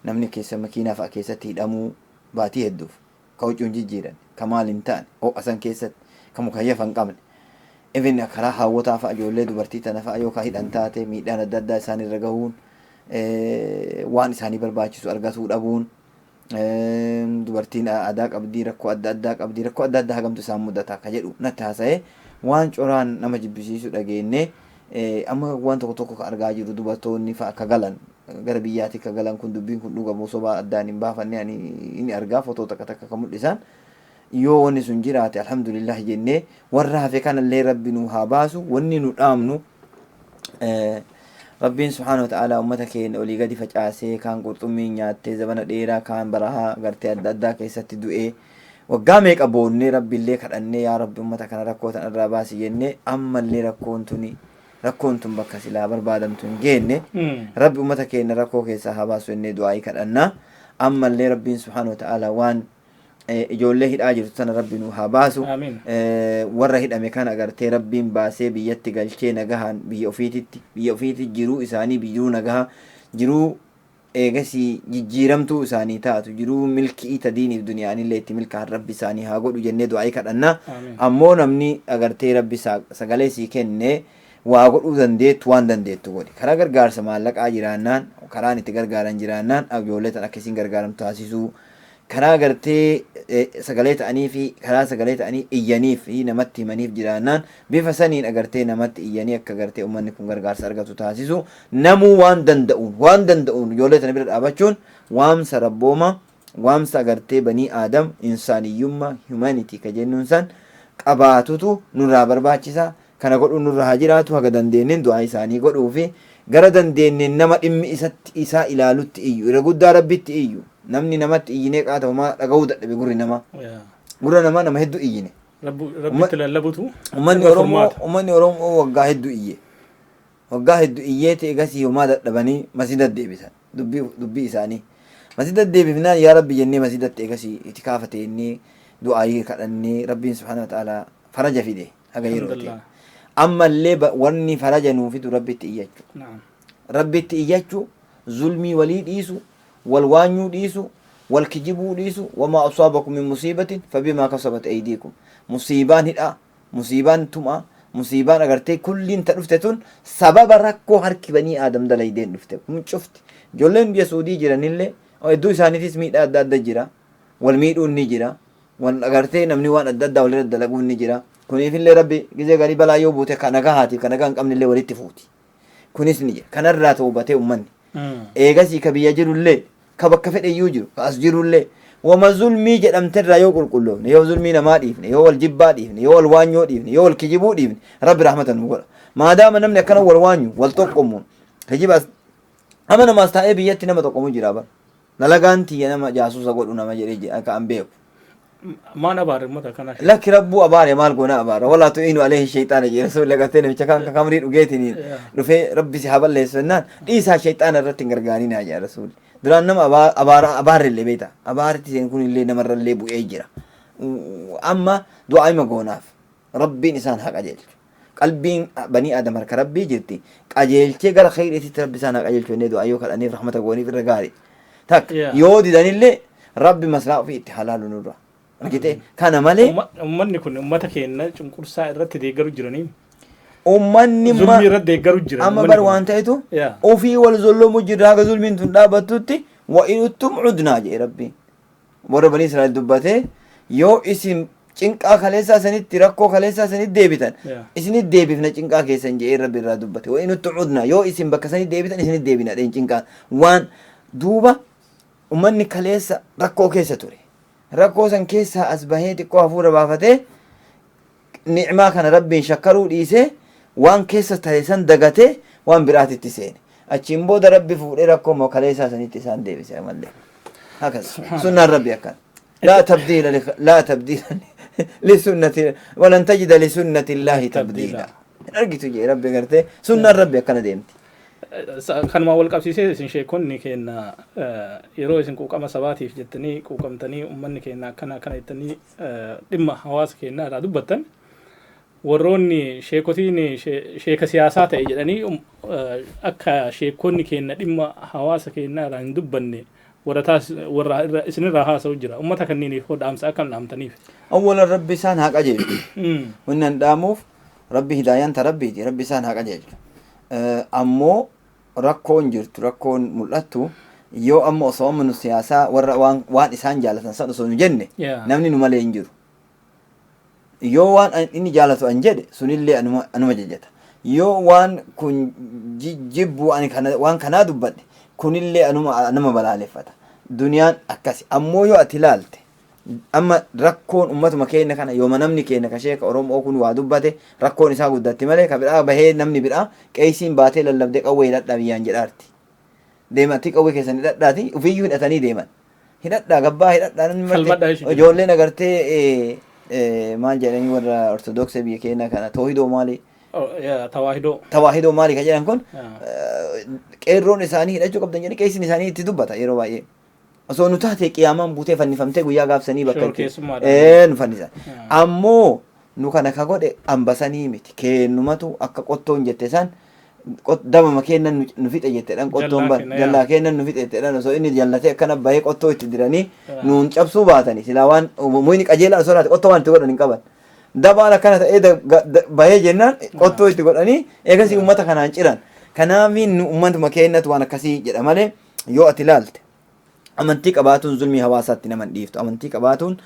namni keessa makiinaa fa'a keessatti hidhamuu baatii hedduuf, ka huccuun jijjiiran, ka maal hin taane, ho'a san keessatti, ka mukayyafa hin qabne, even karaa haawwotaa fa'a, ijoollee dubartii tana fa'a yoo ka hidhan taate, miidhaan adda addaa isaan irra gahuun, waan isaanii barbaachisu argatuu dhabuun, dubartiin aadaa qabdii, rakkoo adda addaa qabdii, rakkoo adda addaa hagamtu isaan mudata ka jedhu natti haasa'e. Waan coraan nama jibbisiisu dhageenye. Amma waan tokko tokko ka argaa jiru, dubartoonni fa'a ka galan, gara biyyaatti ka galan kun, dubbiin kun dhugamu sobaa addaan hin baafanne. Ani inni argaa fotoo takka takka ka mul'isan, yoo wanni sun jiraate alhamdulillah jennee, warra hafe kanallee Rabbi nu haa baasu. Wanni nu dhaamnu, Rabbiin subhaanahu wa ta'aalaa ummata keenya olii gadi facaasee, kaan qurxummiin nyaattee zabana dheeraa, kaan barahaa gartee adda addaa keessatti du'ee, waggaa meeqa boonnee, Rabbiillee kadhannee, "Yaa Rabbi, ummata kana rakkoo tan irraa baasi" jennee, ammallee rakkoon tun bakka silaa barbaadamtu hin geenne. Rabbi ummata keenya rakkoo keessaa haa baasu jennee du'aa'ii kadhannaa. Ammallee Rabbiin subhaanahu wa ta'aalaa waan ijoollee hidhaa jirtu tana Rabbi nu haa baasu. Warra hidhame kana agartee Rabbiin baasee biyyatti galchee nagahaan biyya ofiititti, biyya ofiitti jiruu isaanii, jiruu nagaha, jiruu eegasii jijjiiramtuu isaanii taatu, jiruu milkii ta diiniif duniyaanillee itti milkaa'an Rabbi isaanii haa godhu jennee du'aa'ii kadhanna. Ammoo namni agartee Rabbi sagalee sii kenne, waa godhuu dandeettu, waan dandeettu godhi. Karaa gargaarsa maallaqaa jiraannaan, karaan itti gargaaran jiraannaan, ijoollee tan akka isiin gargaaramtu taasisuu, karaa gartee sagalee ta'anii fi karaa sagalee ta'anii iyyaniif fi namatti himaniif jiraannaan, bifa saniin agartee namatti iyyanii akka gartee uummanni kun gargaarsa argatu taasisu. Namuu waan danda'uun ijoollee tana bira dhaabachuun waamsa rabbooma, waamsa agartee banii aadam, insaaniyyummaa, humanity ka jennuun san qabaatutu nurraa barbaachisa. Kana godhuun nurra haa jiraatu. Haga dandeenyeen du'aa isaanii godhuu fi gara dandeenyeen nama dhimmi isatti isaa ilaalutti iyyu, irra guddaa Rabbitti iyyu. Namni namatti iyyinee qaata homaa dhaga'uu dadhabe. Gurri namaa, gurra namaa, nama hedduu iyyine. Rabbitti lallabutu Ummanni Oromoo, ummanni Oromoo waggaa hedduu iyye, waggaa hedduu iyyeeti egasii homaa dadhabanii masjida deebisan. Dubbii isaanii masjida deebifnaan, "Yaa Rabbi" jennee masjidatti egasii itikaafa teennee du'aayii kadhannee, Rabbiin subhaanahu wa ta'aalaa faraja fide haga yerooti. Ammallee wanni faraja nuu fidu Rabbitti iyyachuu, Rabbitti iyyachuu, zulmii walii dhiisu, wal waanyuu dhiisu, wal kijibuu dhiisu. "Wamaa asaabakum min musiibatin fabimaa kasabat aydiikum." Musiibaan hidhaa, musiibaan tumaa, musiibaan agartee kulliin ta dhufte tun sababa rakkoo harki banii aadam dalaydeen dhufte kun cufti. Ijoolleen biyya Suudii jiranillee hedduu isaaniitis miidhaa adda adda jira, wal miidhuun ni jira, wal agartee namni waan adda addaa walirra dalaguun ni jira. Kuniifillee Rabbi gizee garii balaa yoo buute ka nagahaatiif ka nagaa hin qabnellee walitti fuuti. Kunis ni jira. Kanarraa tawbatee ummanni. Eegasii ka biyya jirullee, ka bakka fedheyyuu jiru, ka as jirullee, wama zulmii jedhamterraa yoo qulqulloofne, yoo zulmii namaa dhiifne, yoo wal jibbaa dhiifne, yoo wal waanyoo dhiifne, yoo wal kijibuu dhiifne, Rabbi rahmata nu godha. Maadaama namni akkana wal waanyu, wal xoqqomu, kijibaas ama namaas taa'ee biyyatti nama xoqqomu jira bara. Dalagaan tiyya nama jaasuusa godhu nama jedhee jira akka an beeku. Maan abaare ummata kana? Lakki, rabbuu abaare, maal goona abaara. Walaa tu'iinu alayhi shayxaana jedhe Rasuulli. Agartee namicha kan kamrii dhugeetiin dhufee Rabbi si haa balleessu jennaan, dhiisaa, shayxaana irratti hin gargaarinaa jedha Rasuulli. Duraan nama abaara abaarre illee beekta. Abaarti seen kun illee namarra illee bu'ee jira. Amma du'aa ima goonaaf. Rabbiin isaan haa qajeelchu. Qalbiin banii Aadam harka Rabbii jirti. Qajeelchee gara kheyriititti Rabbi isaan haa qajeelchu jennee du'aa yoo kadhanneef, rahmata gooniif irra gaarii. Takka yoo didanillee Rabbi maslaa ofii itti halaalu nurra. Argitee, kana malee Uummanni kun uummata keenya cunqursaa irratti deeggaru jiranii. Uummanni Zulmii irratti deeggaru jiran. Amma uummanni bar kun. waan ta'etu ofii wal zollomu jirra haga zulmiin tun dhaabattutti. Wa in uttum cudnaa jedhe Rabbiin. Warra banii Israa'el dubbatee, yoo isin cinqaa kaleessaa sanitti, rakkoo kaleessaa sanitti deebitan, isinit deebifna cinqaa keessan jedhee Rabbi irraa dubbate. Wa in uttum cudnaa, yoo isin bakka sanitti deebitan isinit deebina dheen cinqaa waan. Duuba ummanni kaleessa rakkoo keessa ture, rakkoo san keessaa as bahee xiqqoo hafuura baafatee ni'maa kana Rabbiin shakkaruu dhiisee, waan keessa ta'e san dagatee waan biraatitti seene. Achiin booda Rabbi fuudhee rakkoo moo kaleessaa sanitti isaan deebise mallee. Hakas sunnaan Rabbi akkana. Laa tabdiila laa tabdiila lisunnati walan tajida lisunnati Illaahi tabdiila. Hin argitu jee Rabbi, gartee sunnaan Rabbi akkana deemti. Kanuma wal qabsiisee, isin sheekonni keenya yeroo isin quuqama sabaatiif jettanii quuqamtanii, uummanni keenya akkana akkana jettanii dhimma hawaasa keenyaa irraa dubbattan, warroonni sheekotiin sheeka siyaasaa ta'e jedhanii akka sheekonni keenya dhimma hawaasa keenyaa irraa hin dubbanne warra taas warra isinirraa haasa'u jira. Uummata kanniiniif hoo dhaamsa akkam dhaamtaniif? Awwalan Rabbi isaan haa qajeelchu. Wanni an dhaamuuf, Rabbi hidaayaan ta Rabbiiti. Rabbi isaan haa qajeelchu. Ammoo rakkoon jirtu, rakkoon mul'attu, yoo amma osoo amma nu siyaasaa warra waan isaan jaalatan san osoo nu jenne, namni nu malee hin jiru. Yoo waan inni jaalatu an jedhe sunillee anuma jajata. Yoo waan kun jibbu ani kana waan kanaa dubbadhe, kunillee anuma balaaleffata. Duniyaan akkasi. Ammoo yoo ati ilaalte, amma rakkoon ummatuma keenya kana, yooma namni keenya ka sheeka Oromoo kun waa dubbate rakkoon isaa guddatti malee, ka biraa bahee namni biraa qeeysiin baatee lallabdee qawwee hidhadhaa biyyaan jedhaarti. Deematti qawwee keessan hidhadhaati, ofiiyyuu hidhatanii deeman. Hidhadhaa gabbaa hidhadhaa namni Falmadhaa jechuudha. Ijoolleen agartee maal jedhanii warra Ortodoksii biyya keenya kana, Toohidoo maali? Tawaahidoo. Tawaahidoo maali kan jedhan kun, qeerroon isaanii hidhachuu qabdan jedhanii qeessiin isaanii itti dubbata yeroo baay'ee. Osoo nu taate qiyaamaan buutee fannifamtee guyyaa gaafsanii bakka itti Shororkeessummaadhaan. Nu fannisan. Ammoo nu kana ka godhe ambasanii miti. Kennumatu akka qottoon jette san dabama kennan nu fixe jetteedhaan qottoon Jallaa bar kenna, yaa. Jallaa kennan nu fixe jetteedhaan, osoo inni jallatee akkana bahee qottoo itti diranii nuun cabsuu baatanii, silaa waan muyni qajeelaa osoo laate qottoo waan itti godhan hin qaban. Dabaan akkana ta'ee bahee jennaan qottoo itti godhanii eegasii uummata kanaan ciran. Kanaafii nu uummatuma keenyatu waan akkasii jedha malee, yoo ati ilaalte amantii qabaatuun zulmii hawaasaatti nama hin dhiiftu. Amantii qabaatuun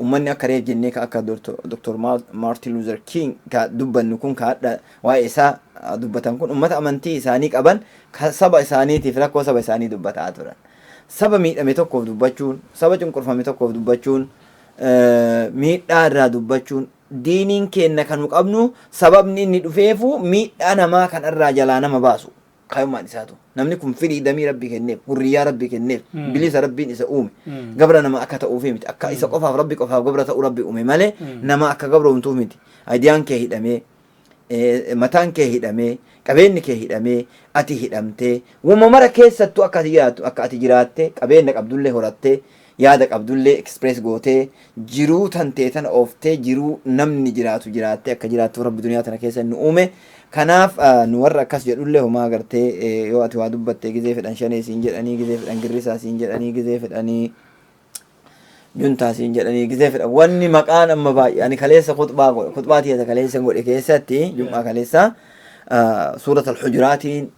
uummanni akka reef jennee ka akka Dr. Martin Luther King ka dubbannu kun, ka hadha waa'ee isaa dubbatan kun, uummata amantii isaanii qaban ka saba isaaniitiif rakkoo saba isaanii dubbataa turan. Saba miidhame tokkoof dubbachuun, saba cunqurfame tokkoof dubbachuun, miidhaa irraa dubbachuun, diiniin keenya kan nu qabnu sababni inni dhufeefu miidhaa namaa kanarraa jalaa nama baasu. Kaayummaan isaatu namni kun freedomii Rabbi kenneef, hurriyyaa Rabbi kenneef, bilisa Rabbiin isa uume, gabra nama akka ta'uufi miti. Akka isa qofaaf, Rabbi qofaaf gabra ta'uu Rabbi uume malee nama akka gabroomtuuf miti. Ideaan kee hidhamee, mataan kee hidhamee, qabeenyi kee hidhamee, ati hidhamtee, wama mara keessattuu akka ati jiraattu, akka ati jiraattee, qabeenya qabdullee horattee, yaada qabdullee express gootee, jiruu tantee tana ooftee, jiruu namni jiraatu jiraattee akka jiraattu Rabbi duniyaa tana keessa nu uume. Kanaaf nu warra akkas jedhullee homaa gartee yoo ati waa dubbatte gizee fedhan shanee siin jedhanii, gizee fedhan girrisaa siin jedhanii, gizee fedhanii juntaa siin jedhanii, gizee fedhan wanni maqaan amma baay'ee. Ani kaleessa khutbaa godhe, khutbaa tiyata kaleessa godhe keessatti, jum'aa kaleessa, suurat al-hujuraatiin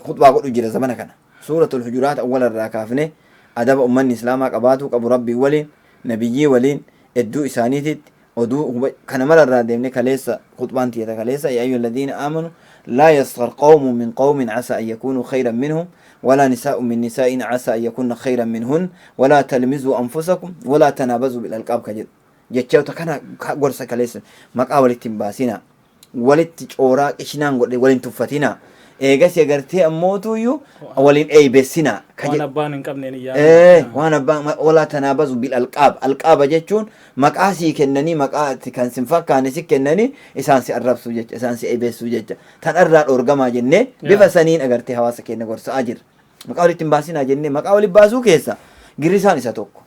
khutbaa godhu jira. Zamana kana suurat al-hujuraat awwala irraa kaafne adaba ummanni islaamaa qabaatuu qabu Rabbii waliin, nabiyyii waliin, hedduu isaaniititti. Oduu kana mararraa deemne kaleessa khutbaan tiyata kaleessa, yaa ayyuha alladhiina aamanu laa yaskhar qawmun min qawmin asaa an yakunuu khayran minhum walaa nisaa'un min nisaa'in asaa an yakunna khayran minhun walaa talmizuu anfusakum walaa tanaabazuu bil alqaab ka jedhu jechoota kana gorsa kaleessa. Maqaa walitti hin baasinaa, walitti cooraa qishinaan godhe waliin tuffatinaa, eegasi agartee ammootuyyuu waliin eeybessinaa ka waan jedhu. Abbaan hin qabneen hin Ee, yaadne. Waan abbaan walaa tanaabazu bil alqaab. Alqaaba jechuun maqaa sii kennanii, maqaa itti kan sin fakkaanne si kennanii isaan si arrabsuu jecha, isaan si eebeessuu jecha. Tanarraa dhoorgamaa jennee bifa saniin agartee hawaasa keenya gorsaa jirra. Maqaa walitti hin baasinaa jennee maqaa walitti baasuu keessa girrisaan isa tokko.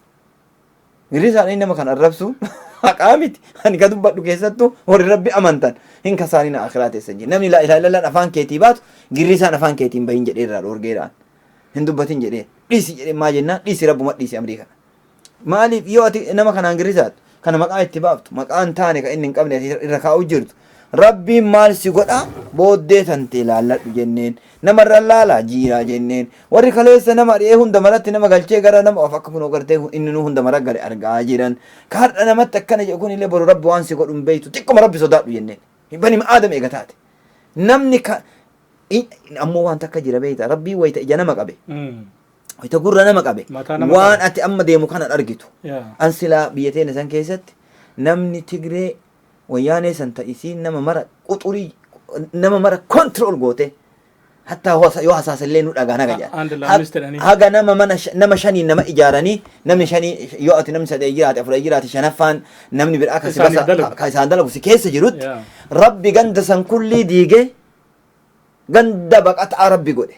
Girrisaan inni nama kan arrabsu haqaa miti. Ani ka dubbadhu keessattuu warri Rabbi amantan hin kasaanina, akhiraa teessan jedhe. Namni laa ilaaha illallaan afaan keetii baatu girrisaan afaan keetiin bahin jedhee irraa dhoorgeeraan. Hin dubbatin jedhee, dhiisi jedhee. Maa jennaan, dhiisi, rabbuma dhiisi amrii kana. Maaliif yoo ati nama kanaan girrisaattu, kana maqaa itti baaftu, maqaa hin taane kan inni hin qabne ati irra kaa'u jirtu, Rabbiin maal si godha booddee tante ilaalladhu jenneen. Namarra laalaa jiiraa jenneen. Warri kaleessa nama ari'ee hunda maratti nama galchee gara nama of akka kunoo gartee inni nu hunda mara gale argaa jiran. Ka har'a namatti akkana jedhu kunillee boru Rabbi waan si godhu hin beektu, xiqquma Rabbi sodaadhu jenneen. Bani Aadam eega taate. Namni ka ammoo waan takka jira beekta, Rabbiin wayita ija nama qabe, wayita gurra nama qabe, Mataa nama waan qabe. Ati amma deemu kana argitu. Yaa. An silaa biyya teenya san keessatti namni Tigree wayyaanee san ta isiin nama mara quxurii nama mara control goote, hattaa yoo hasaasallee nu dhagaa naga jedha. አንድ ለአምስት jedhanii. Haga nama mana nama shaniin nama ijaaranii, namni shanii yoo ati namni sadii jiraate, afur jiraate, shanaffaan namni biraa ka si Isaaniif basa dalagu. Ka isaan dalagu si keessa jirutti Yaa. Rabbi ganda san kullii diigee ganda baqataa Rabbi godhe.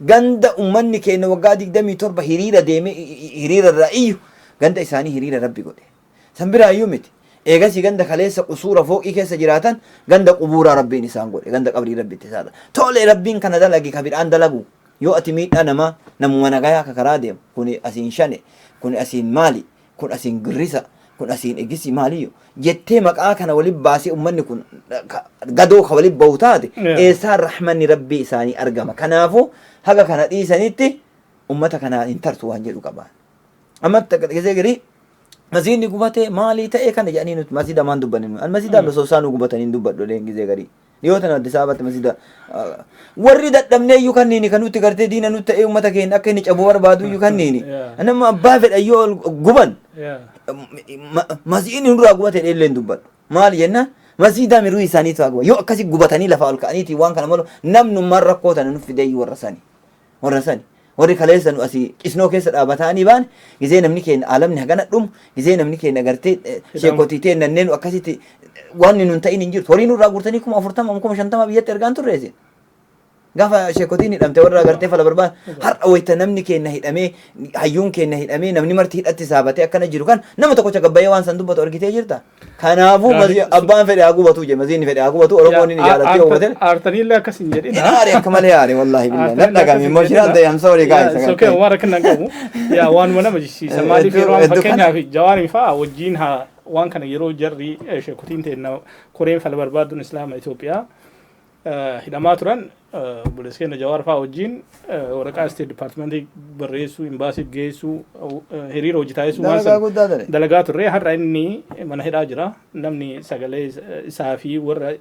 Ganda ummanni keenya waggaa 27 hiriira deemee hiriira irraa iyyu ganda isaanii hiriira Rabbi godhe. San biraa iyyuu miti. Eegasii ganda kaleessa qusuura fooqii keessa jiraatan ganda qubuuraa Rabbiin isaan godhe. Ganda qabrii Rabbi itti isaadha. Tole, Rabbiin kana dalage ka biraan dalagu. Yoo ati miidhaa namaa, namuma nagayaa ka karaa deemu, kuni asiin shane, kuni asiin maali, kun asiin girrisa, kun asiin egisi maaliyyo jettee maqaa kana waliin baasee ummanni kun gadoo ka waliin bahu taate eessaan rahmanni Rabbii isaanii argama? Kanaafuu haga kana dhiisanitti ummata kanaa hin tartu waan jedhu qabaan. Amma gisee garii masiidni gubatee maalii ta'ee kana jedhanii nuti masiida maan dubbanne nuti. An masiida osoo isaanuu gubatanii hin dubbadhu leen gisee garii. Dhiyoo tana Addis Ababatti masiida warri dadhabnee iyyuu kanniini kan nuti gartee diina nuti ta'ee ummata keenya akka inni cabu barbaadu iyyuu kanniini. Nama abbaa fedha yoo ol guban masiidni nurraa gubate illee hin dubbadhu. Maal jennaan, masiidaa miruu isaaniitu haa guban. Yoo akkasi gubatanii lafaa ol ka'aniiti waan kana malu namnummaan rakkoo tana nu fidee iyyuu warra sani. Warra sani. Warri kaleessa nu asii qisnoo keessa dhaabatanii baane, gizee namni keenya alamni hagana dhumu, gizee namni keenya gartee sheekotii ta'e nanneen akkasitti waan nun ta'in hin jirtu. Horii nurraa guurtanii 40,000, 50,000 biyyatti ergaan turre isin. Gaafa sheekotiin hidhamte warra gartee fala barbaad, har'a wayita namni keenya hidhamee, hayyuun keenya hidhamee, namni marti hidhatti saabatee akkana jiru kan nama tokkocha gabbayee waan san dubbatu argitee jirta. Kanaafuu abbaan fedhe haa gubatu je, masiinni fedhe haa gubatu, Oromoon inni jaalattee hubatee. Aartanii illee akkas hin jedhin. Hin aare, akka malee aare, wallahi billahi. Nan dhagame emotional ta'e, I'm sorry guys. It's okay, waan rakkina hin qabu. Yaa, waanuma nama jechisiisa. Maaliif yeroo hedduu kana- fakkeenyaaf Jawaarii fa'aa wajjin haa waan kana yeroo jarri sheekotiin ta'e koreen fala barbaadduun Islaama Itoophiyaa hidhamaa turan, obboleessa keenya Jawaar fa'aa wajjin waraqaa State Departmentii barreessuu, imbaasii geessuu, hiriira hojii taasisuu waan Dalagaa san guddaa dale. Dalagaa turre. Har'a inni mana hidhaa jira. Namni sagalee isaa fi warra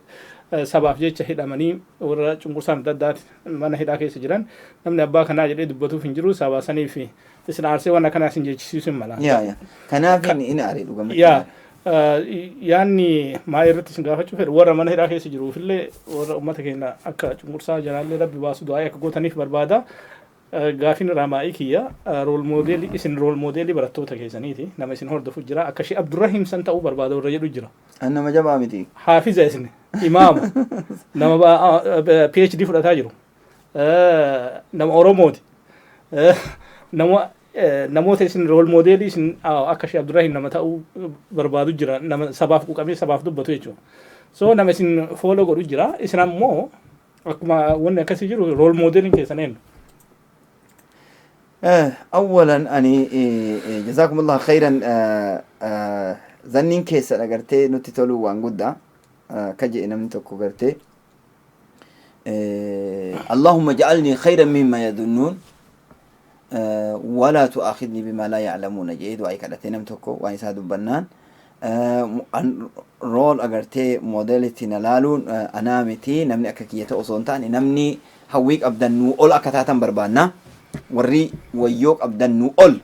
sabaaf jecha hidhamanii, warra cunqursaan adda addaati mana hidhaa keessa jiran, namni abbaa kanaa jedhee dubbatuuf hin jiru. Sabaa sanii fi isin aarsee waan akkanaa isin jechisiisuu hin mala. Yaa yaa. Kanaaf inni aare dhugamatti. Yaa, yaanni maa irratti isin gaafachuu fedhu, warra mana hidhaa keessa jiruufillee, warra uummata keenya akka cunqursaa jalaallee Rabbi baasu du'aa akka gootaniif barbaada. Gaafiin raamaa'ii kiyya, role modelii isin, role modelii barattoota keessaniiti, nama isin hordofu jira, akka ishee Abdurrahim san ta'uu barbaada warra jedhu jira. An nama jabaa miti. Haafiza isin, imaama, nama PhD fudhataa jiru, nama Oromooti, nama namoota isin role modelii isin akka ishee Abdurrahim nama ta'uu barbaadu jira, nama sabaaf quuqamee sabaaf dubbatu jechuudha. So nama isin follow godhu jira. Isin ammoo akkuma wanni akkasii jiru role modeliin keessan eenyu? أولا أني جزاكم الله خيرا، zanniin keessa agartee nutti toluu waan guddaa ka jedhe namni tokko gartee اللهم اجعلني خيرا مما يظنون ولا تؤاخذني بما لا يعلمون jedhee du'aa kadhate nam tokko waan isaa dubbannaan. Role agartee modelitti na laaluun anaa miti. Namni akka kiyya ta'u osoo hin taane, namni hawwii qabdan nuu ol akka taatan barbaanna. Warri wayyoo qabdan nuu ol,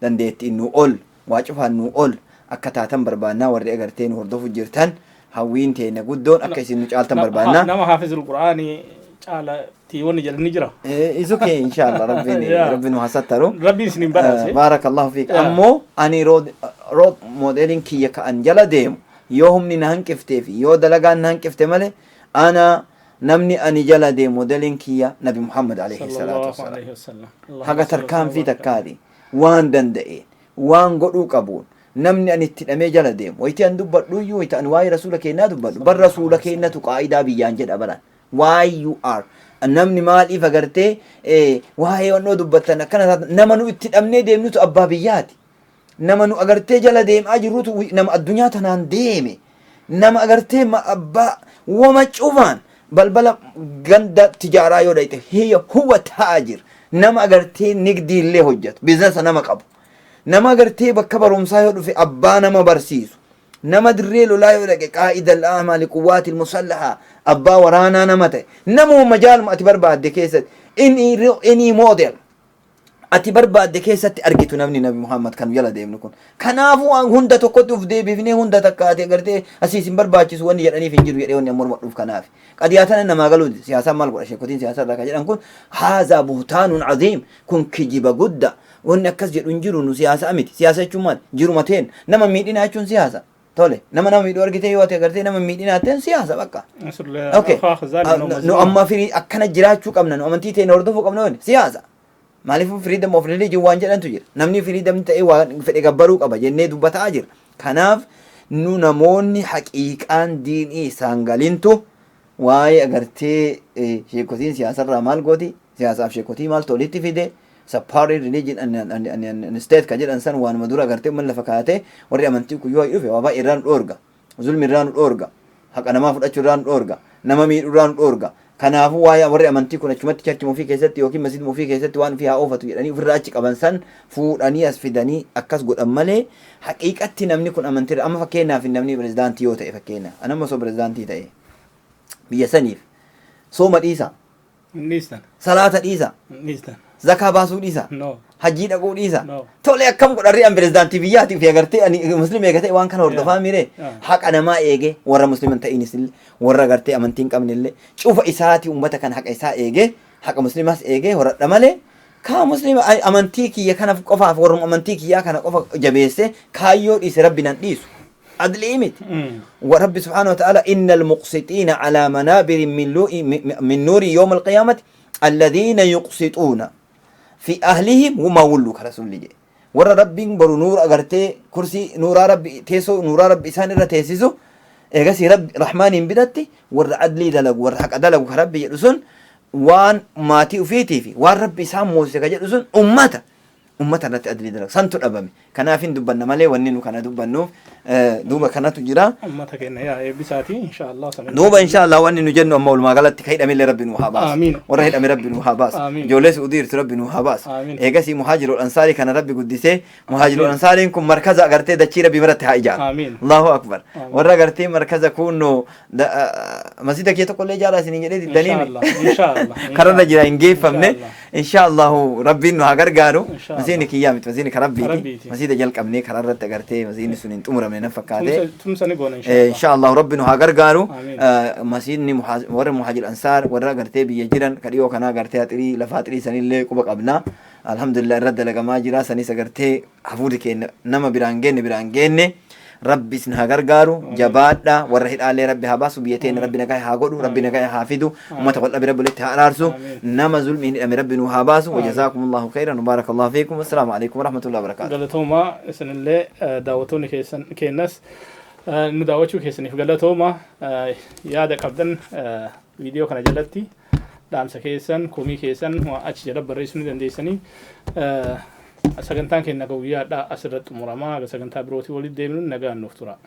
dandeettiin nuu ol, waa cufaan nuu ol akka taatan barbaanna. Warri agartee nu hordofu jirtan, hawwiin teenya guddoon akka isin nu caaltan barbaanna. Nama haafizul Qur'aanii caalatti wanni jedhan ni jira. Is okay, inshallah Rabbiin Rabbiin nu hasattaru. Rabbiin isin hin badhaase. Baarakallahu fiik. Ammoo ani role modeliin kiyya ka'an jala deemu, yoo humni na hanqiftee fi yoo dalagaan na hanqifte malee, ana namni ani jala deemu, modeliin kiyya Nabi Muhammad alayhi salaatu wassalaam. Haga tarkaanfii takkaati waan danda'een waan godhuu qabuun namni ani itti hidhamee jala deemu. Wayitii an dubbadhu iyyuu, wayita ani waa'ee rasuula keenyaa dubbadhu, bar rasuula keenyatu qaa'idaa biyyaan jedha baran. Why you are namni maaliif agartee waa'ee wannoo dubbattan akkana? Nama nu itti hidhamnee deemnutu abbaa biyyaati. Nama nu agartee jala deemaa jirrutu nama addunyaa tanaan deeme, nama agartee abbaa wama cufaan balbala ganda tijaaraa yoo dhayxe hiya huwa taajir, nama agartee nigdii illee hojjetu, businessa nama qabu, nama agartee bakka barumsaa yoo dhufe abbaa nama barsiisu, nama dirree lolaa yoo dhaqe qaa'ida al-a'maa liquwwaati musallaha, abbaa waraanaa nama ta'e, nama majaaluma ati barbaadde keessatti, any model ati barbaadde keessatti argitu, namni Nabi Muhammad kan jala deemnu kun. Kanaafuu waan hunda tokkotti uf deebifnee hunda takka ati agartee asiis hin barbaachisu wanni jedhaniif hin jiru jedhee wanni morma dhuuf kanaaf. Qadiyaa tana namaa galuu siyaasaan maal godha, sheekotiin siyaasa irraa kan jedhan kun haazaa buhtaanun aziim, kun kijiba gudda. Wanni akkas jedhu hin jiru. Nu siyaasa miti. Siyaasa jechuun maal? Jiruma teen nama miidhinaa jechuun siyaasa. Tole, nama nama miidhuu argitee yoo ati agartee nama miidhinaa ta'een siyaasa bakka. Okay. Nu amma firii akkana jiraachuu qabna, nu amantii teenya hordofuu qabna, wani siyaasa. Maaliif freedom of religion waan jedhantu jira. Namni freedom ta'ee waan fedhe gabbaruu qaba jennee dubbataa jira. Kanaaf nu namoonni haqiiqaan diinii isaan galintu waa'ee agartee sheekotiin siyaasarraa maal gooti, siyaasaaf sheekotii maaltu walitti fide, separate religion and state ka jedhan san waanuma dura agartee uummanni lafa kaa'atee. Warri amantii kun yoo dhufe waa baay'ee irraa nu dhoorga, zulmi irraa nu dhoorga, haqa namaa fudhachuu irraa nu dhoorga, nama miidhuu irraa nu dhoorga. Kanaafuu waa'ee warri amantii kun achumatti churchuma ofii keessatti yookiin masjiduma ofii keessatti waan ofii haa oofatu jedhanii ofirraa achi qaban san fuudhanii as fidanii akkas godhan malee, haqiiqatti namni kun amantii amma fakkeenyaaf namni pirezidaantii yoo ta'e, fakkeenyaaf anamma osoo pirezidaantii ta'e biyya saniif sooma dhiisa? Dhiistan. Salaata dhiisa? Dhiistan. Zakaa baasuu dhiisa? No. Hajjii dhaquu dhiisa? No. Tole, akkam godharri? An pirezidaantii biyyaati fi agartee ani musliima eega ta'e waan kana hordofaa mire? Haqa namaa eege, warra muslima hin ta'inis illee, warra agartee amantii hin qabne illee, cufa isaati ummata kana haqa isaa eege, haqa muslimas eege horadha malee, kaa muslima amantii kiyya kana qofaaf, warruma amantii kiyyaa kana qofa jabeesse kaayyoo dhiise, Rabbi nan dhiisu, adlii miti. ورب سبحانه وتعالى إن المقسطين على منابر من نور يوم القيامة الذين يقسطون في أهلهم وما ولوا كرسول لجي. ورا ربي برو نور أغرتي كرسي نورا ربي تيسو نورا ربي إسان إرى تيسيسو إيغاسي رب رحمن بدتي ورا عدلي دلق ورا حق دلق ربي يدسون وان ماتي وفيتي في وان ربي إسان موسى يدسون أمته ummata irratti adlii dalagu santu dhabame. Kanaaf hin dubbanna malee wanni nu kana dubbannuuf duuba kanatu jira. Ummata keenya yaa eebbisaati insha Allah. Duuba insha Allah wanni nu jennu amma walumaa galatti ka hidhamillee Rabbi nu haa baasu. Amiin. Warra hidhame Rabbi nu haa baasu. Amiin. Ijoollee Suudii jirtu Rabbi nu haa baasu. Amiin. Eegasii muhaajiroon ansaarii kana Rabbi guddisee, muhaajiroon ansaariin kun markaza agartee dachii Rabbi biratti haa ijaaru. Amiin. Allahu akbar. Amiin. Warra agartee markaza kunno masjida kee tokko illee ijaaraa isiniin jedhee diddanii. Insha Allah, insha Allah. Kararra jira, hin geeffamne. Insha insha Allahu Rabbiin nu haa gargaaru. Insha Allah. Masiini kiyyaa miti, masiini ka Rabbiiti. Rabbiiti. Masiida jalqabnee karaa irratti agartee masiini sun hin xumuramne nan fakkaate. Tumsa ni goona insha Allah. Insha Allah Rabbi nu haa gargaaru. Amiin. Masiinni warra muhaajir ansaar warra agartee biyya jiran ka dhiyoo kanaa agartee haxirii lafa haxirii sanillee quba qabna. Alhamdulillah, irra dalagamaa jira. Sanis agartee hafuurri keenya nama biraan geenne. Rabbi isin haa gargaaru. Jabaadha. Warra hidhaalee Rabbi haa baasu. Biyya teenya Rabbi nagaa haa godhu, Rabbi nagaa haa fidu, ummata wal dhabe Rabbi walitti haa araarsu. Amiin. Nama zulmiin hidhame Rabbi nu haa baasu. Wajazakumullahu khairan, barakallahu fiikum, assalaamu alaikum warahmatullahi wabarakatuh. Galatooma isinillee, daawwattoonni keessan keenyas nu daawwachuu keessaniif galatooma. Yaada qabdan viidiyoo kana jalatti dhaamsa keessan, komii keessan waa achi jala barreessuu ni dandeessanii. Sagantaan keenya guyyaadhaa asirratti xumuramaa. Sagantaa birootii walitti deemnu, nagaan nuuf tura.